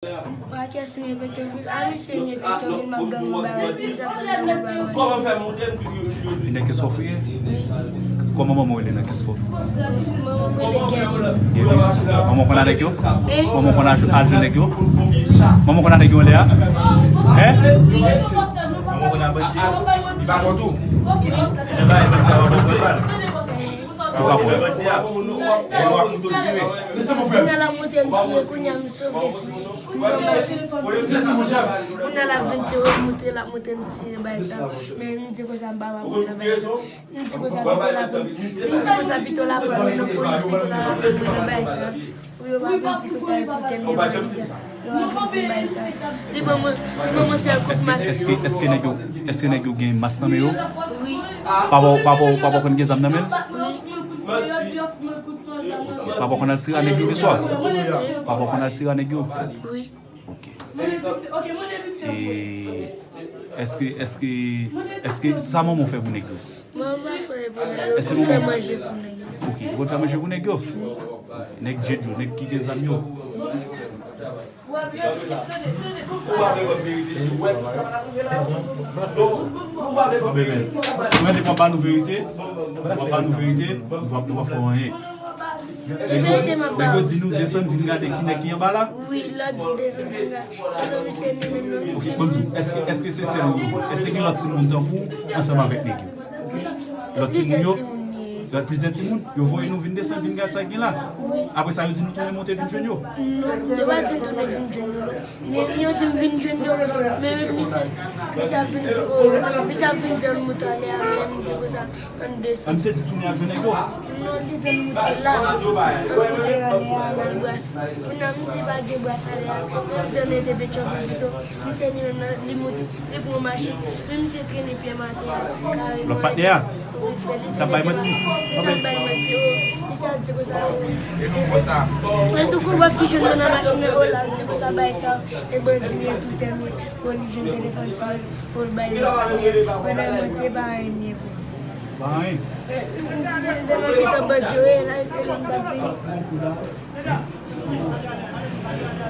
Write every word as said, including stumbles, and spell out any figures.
Raquel, si mwen Petyonvil, a misye mwen Petyonvil, m ap dòmi bagay, se sa fè m dòmi bagay. E nan Kenskòf ou ye? Wi. Kòman manman w rele nan Kenskòf? Manman m rele Gèlin. Gèlin. Manman w konn avèk yo? E? Manman w konn al jwe nèg yo? Manman w konn avèk yo anlè a? Hen? Manman w konn al bandi yo? Li pa fò tou? Li nan bagay bandi a, pa fò l mal. Ou pa pran. Kounye a l ap monte m tiye, kounye a m sove sou li. Kounye a l ap vin tiye, l ap monte, l ap monte m tiye bay sa. Men m di konsa m pa va pran nan bay sa. M di konsa pito la pran. M di konsa pito la pran nan polis, pito la pran nan bay sa. Pou yo pa vin di konsa yo pou tèmine bagay sa. Yo pa vin di bay sa. Li ban mwen, li ban mwen sèl kout mas. Èske, èske nèg yo, èske nèg yo gen mas nan men yo? Wi. Papa w, papa w, papa w konn gen zam nan men l? Wi. Papa w konn al tire a nèg yo keswa? Papa w konn al tire a nèg yo? Wi. Ok. E èske, èske, èske sa manman w fè pou nèg yo? Manman fè pou nèg yo. Èske manman fè manje pou nèg yo? Ok, ou konn fè manje pou nèg yo? Ok. Nèg djed yo, nèg ki gen zam yo. Mwen te konn ba nou verite, mwen ba nou verite, nou pa, nou pa fè anyen. Nèg yo di, nèg yo di nou desann vin gade ki nèg ki anba la? Wi, lòt di desann vin gade. Alò, misye li menm non, misye. Ok, ban m di w, èske, èske se sèl ou yo? Èske gen lòt timoun tankou w ansanm avèk nèg yo? Lòt timoun yo? Lòt plizyè timoun? Yo voye nou vin desann vin gade sa k gen la? Wi. Apre sa, yo di nou tounen monte vin jwenn yo? Non, yo pa di n tounen vin jwenn yo, non. Men yo di m vin jwenn yo, men menm misye, misye ap vin di, o, misye ap vin di ann moute anlè a, men m di konsa, ann desann. An misye di tounen al jwenn nèg yo? Non, li di ann moute la, ann moute anlè a, ann al brase. Kounye a misye pa gen brase anlè a, men m di ann rete Petyonvil pito. Misye li menm nan, li moute, li pran machin, men misye trennen pye m atè a, kareman. Lòt patnè a? Wi, frè, li trennen pye m atè a. Misye ap bay manti, o, misye ap di konsa, o. E nou wè sa. E tou kou bòs ki jwenn nou nan machin nan, o, l ap di konsa, bay sa. E bandi m ye, toutè m ye, pou li jwenn telefòn ti mwen, pou l bay lòt moun. Pandan mwen te pa anyen m ye vre. Pa anyen? E, m te nan mitan bandi yo ye, la, e se li m t ap di.